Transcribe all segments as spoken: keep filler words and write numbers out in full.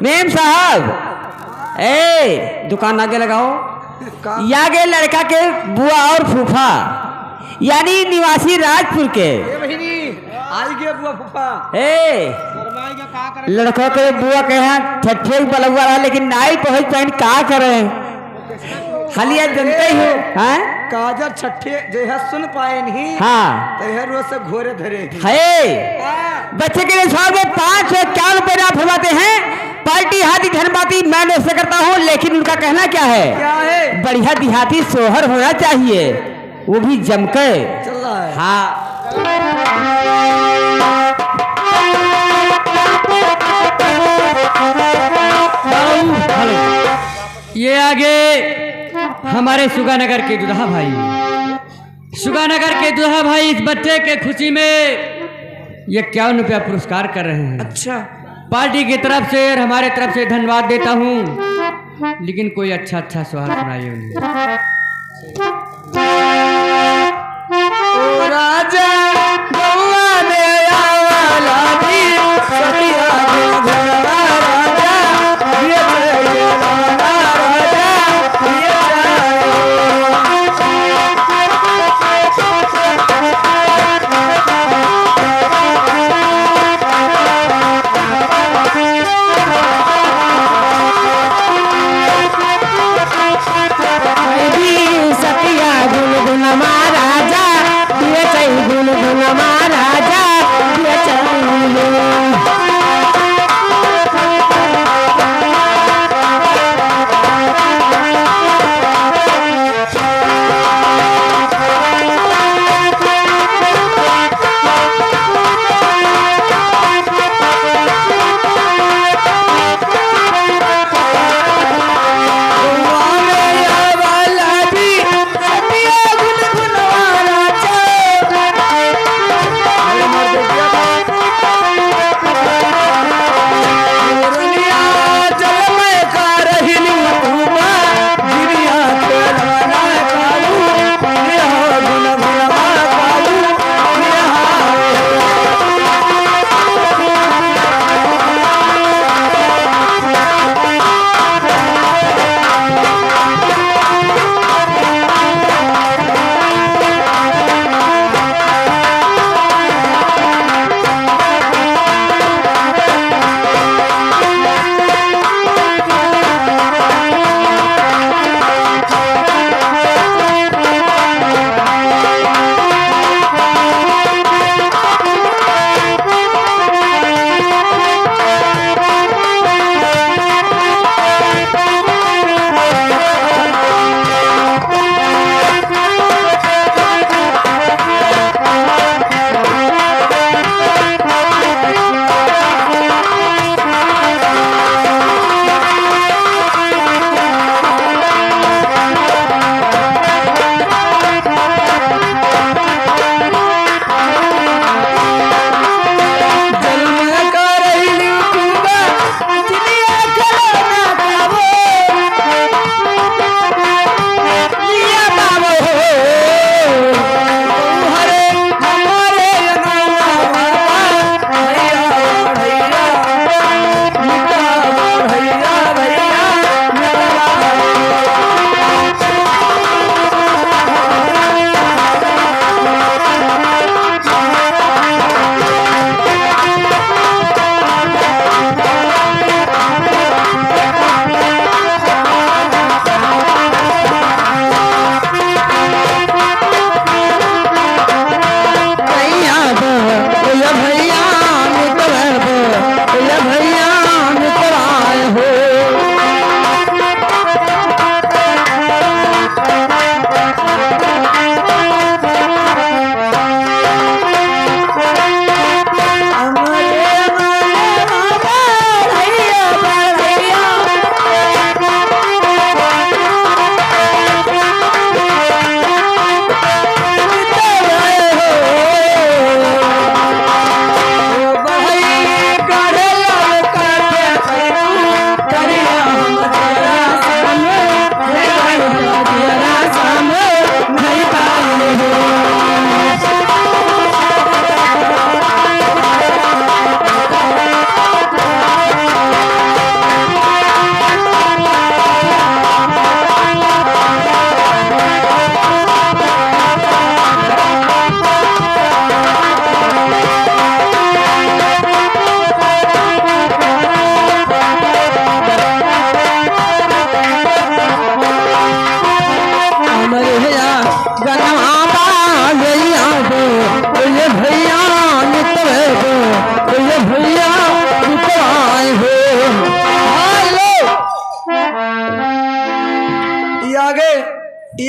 मेम साहब, ए, दुकान आगे लगाओ। का? यागे लड़का के बुआ और फूफा, यानी निवासी राजपुर के। ए बहिनी, आई गे बुआ फूफा। ए, लड़का के बुआ के यहाँ ठट्ठे बलौआ रहा, लेकिन नाई पहुँच पाइन, का करे? हलिया जनते ही हो, हैं? काजर छठे जे है सुन पाए नहीं। हाँ। तो है रोज से घोरे धरे ही। है। हाँ। बच्चे के लिए सौ में पाँच सौ इक्यावन रुपए इनाम फरमाते हैं। पार्टी हाथी धनबाती मैं नहीं से करता हूँ, लेकिन उनका कहना क्या है? क्या है? बढ़िया देहाती सोहर होना चाहिए, वो भी जमकर। चल रहा है। हाँ। ये आगे हमारे सुगानगर के दुल्हा भाई, सुगानगर के दुल्हा भाई इस बच्चे के खुशी में ये इक्यावन रुपया पुरस्कार कर रहे हैं। अच्छा। पार्टी की तरफ से और हमारे तरफ से धन्यवाद देता हूँ, लेकिन कोई अच्छा अच्छा सोहर सुनाइए उन्हें। ओ राजा, गौआ में आवा लागी, सखिया के घरवा राजा, ये चले लाला राजा, ये चले। सखिया गुनगुन महाराजा, ये चई गुनगुन महाराजा।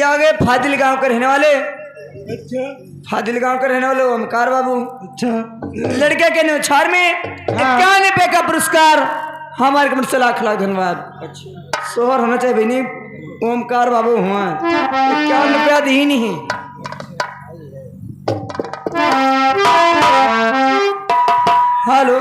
आगे फाजिल गांव के रहने वाले, अच्छा। फाजिल गांव के रहने वाले ओमकार बाबू। अच्छा। लड़के के न्योछावर में हाँ। इक्यावन रुपए का पुरस्कार हमारे कमेटी से लाख लाख धन्यवाद। अच्छा। सोहर होना चाहिए बहिनी, ओमकार बाबू हुआ इक्यावन रुपया दी ही नहीं। हेलो।